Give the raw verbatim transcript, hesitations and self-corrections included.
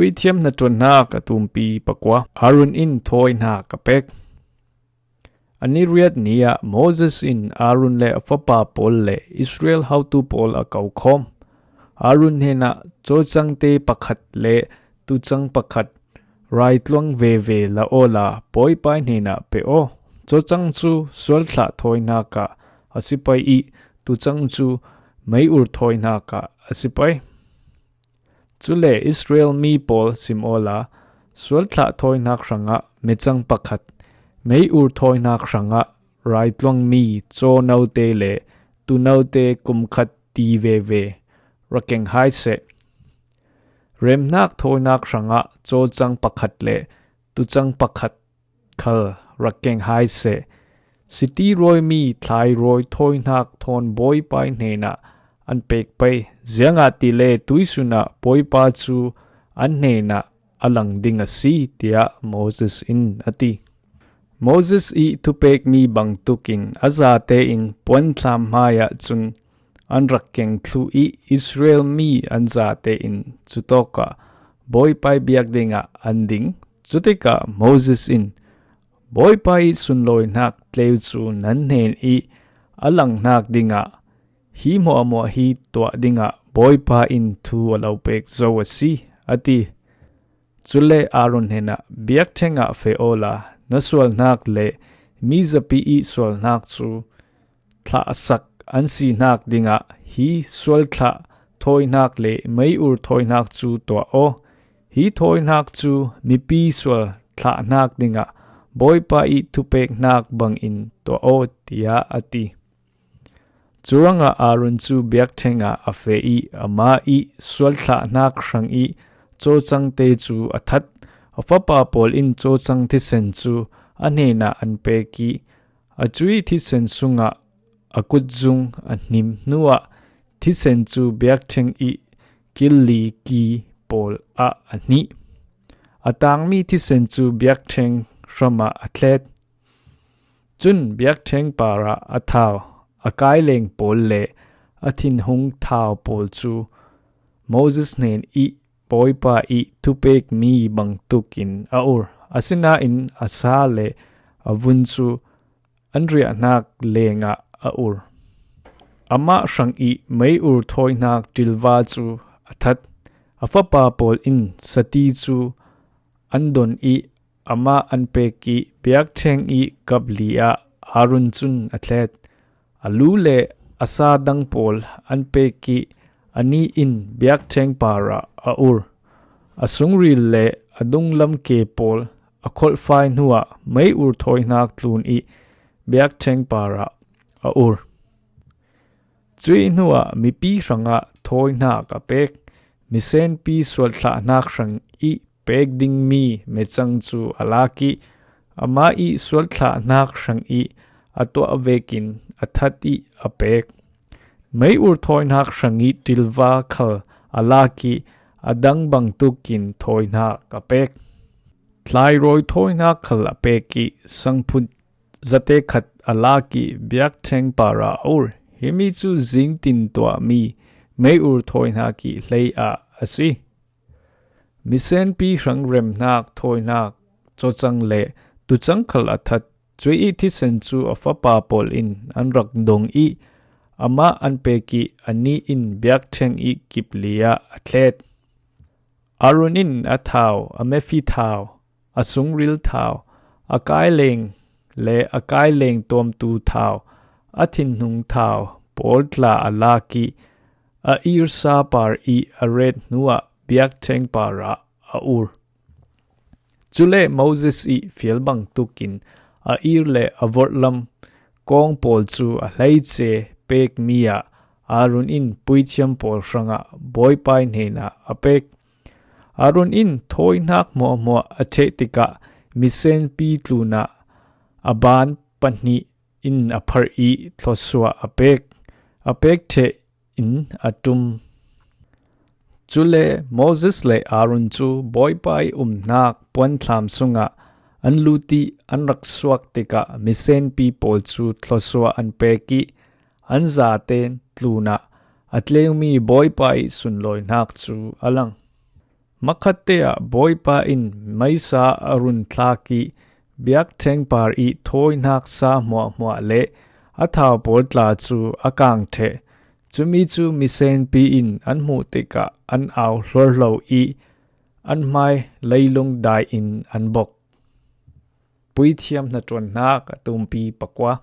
Puithiam hnaṭuanhnak a tumpi pakua. Aaron in thawinak a pek. A ni riat ni-ah Moses in Aaron le a fapa pawl le Israel hotu pawl a ko khawm. Aaron hnenah cawcangte pakhat le tucang pakhat raitluang veve la awla Bawipa hnenah pe aw. Cawcang cu sualthlah thawinak ah a si pei ih tucang cu mei-ur thawinak ah a si pei. Cule Israel mi pawl sim awla sualthlah thawinak hrangah micang pakhat, mei-ur thawinak hrangah raitluangmi cawnote le tunote kum khat ti veve ra keng hai seh. Remhnak thawinak hrangah cawcang pakhat le tucang pakhat khal ra keng hai seh. Siti rawimi thlairawi thawinak thawn Bawipa hnenah an pek pei, ziangahtile tuisun ah Bawipa cu an hnenah a lang ding a si, tiah Moses in a ti. Moses ih thupekmi bangtukin a zate in puanthlam hmaiah cun an rak keng thluh ih Israel mi an zate in cutawkah Bawipa ih biak dingah an ding. Cutikah Moses in, Bawipa ih sunlawinak tleu cu nan hnen ih a langnak dingah hi hmuahhmuah hi tuah dingah Bawipa in thu a lo pek zo a si, a ti. Cule Aaron hnenah, biakṭheng ah feh awla na sualnak le mizapi ih sualnak cu thlahsak an sinak dingah hi sualthlah thawinak le mei-ur thawinak cu tuah aw. Hi thawinak cu mipi sual thlahnak dingah Bawipa ih thupeknak bangin tuah aw, tiah a ti. Curuangah Aaron cu biakṭheng ah a feh ih amah ih sualthlahnak hrang ih cawcangte cu a that. A fapa pawl in cawcang thisen cu a hnenah an pek ih a cuih thisen sungah a kutzung a hnim hnuah thisen cu biakṭheng ih killi ki pawl ah a hnih. A tangmi thisen cu biakṭheng hram ah a thlet. Cun biakṭheng parah a thau, a kaileng pawl le a thinhung thau pawl cu Moses hnen ih Bawipa ih thupekmi bangtukin a ur. Asinain a sa le a vun cu an riahnak lengah a ur. Amah hrang ih mei-ur thawinak ṭilva cu a that. A fapa pawl in sati cu an don ih amah an pek ih biakṭheng ih kapli ah Aaron cun a thlet. A lu le a sa dang pawl an pek ih anih in biakṭheng parah a ur. A sungril le a dunglam ke pawl a kholhfai hnuah mei-ur thawinak tlun ih biakṭheng parah a ur. Cuih hnuah mipi hrangah thawinak a pek. Misenpi sualthlahnak hrang ih pek dingmi mecang cu a lak ih amah ih sualthlahnak hrang ih a tuah vekin a that ih a pek. Mei-ur thawinak hrang ih ṭilva khal a lak ih a dang bangtukin thawinak a pek. Thlairawi thawinak khal a pek ih sangphut zate khat a lak ih biakṭheng parah a ur. Himi cu zingtin tuahmi mei-ur thawinak ih hlei ah a si. Misenpi hrang remhnak thawinak cawcang le tucang khal a that. Cuih ih thisen cu a fapa pawl in an rak dong ih amah an pek ih anih in biakṭheng ih kipli ah a thlet. Aaron in a thau, a mefi thau, a sungril thau, a kaileng le a kaileng tuamtu thau, a thinhung thau pawl tla a lak ih a irsa par ih a ret hnuah biakṭheng parah a ur. Cule Moses ih fial bangtukin a ir le a vorhlam kawng pawl cu a hleice pekmi ah Aaron in puithiam pawl hrangah Bawipa ih hnenah a pek. Aaron in thawinak hmuahhmuah a ṭheh tikah misenpi tlunah a ban pahnih in a pharh ih thluasuah a pek. A pek ṭheh in a ṭum. Cule Moses le Aaron cu Bawipa ih umnak puanthlam sungah an lut ih an rak suak tikah misenpi pawl cu thluasuah an pek ih an zate tlunah a tleumi Bawipa ih sunlawinak cu a lang. Makhatte ah Bawipa in meisa a run thlak ih, biakṭheng par ih thawinak sa hmuahhmuah le a thau pawl tla cu a kang ṭheh. Cumi cu misenpi in an hmuh tikah an au hluarhlo ih an hmai leilung dai in an bok. Puithiam hnaṭuannak a tumpi pakua.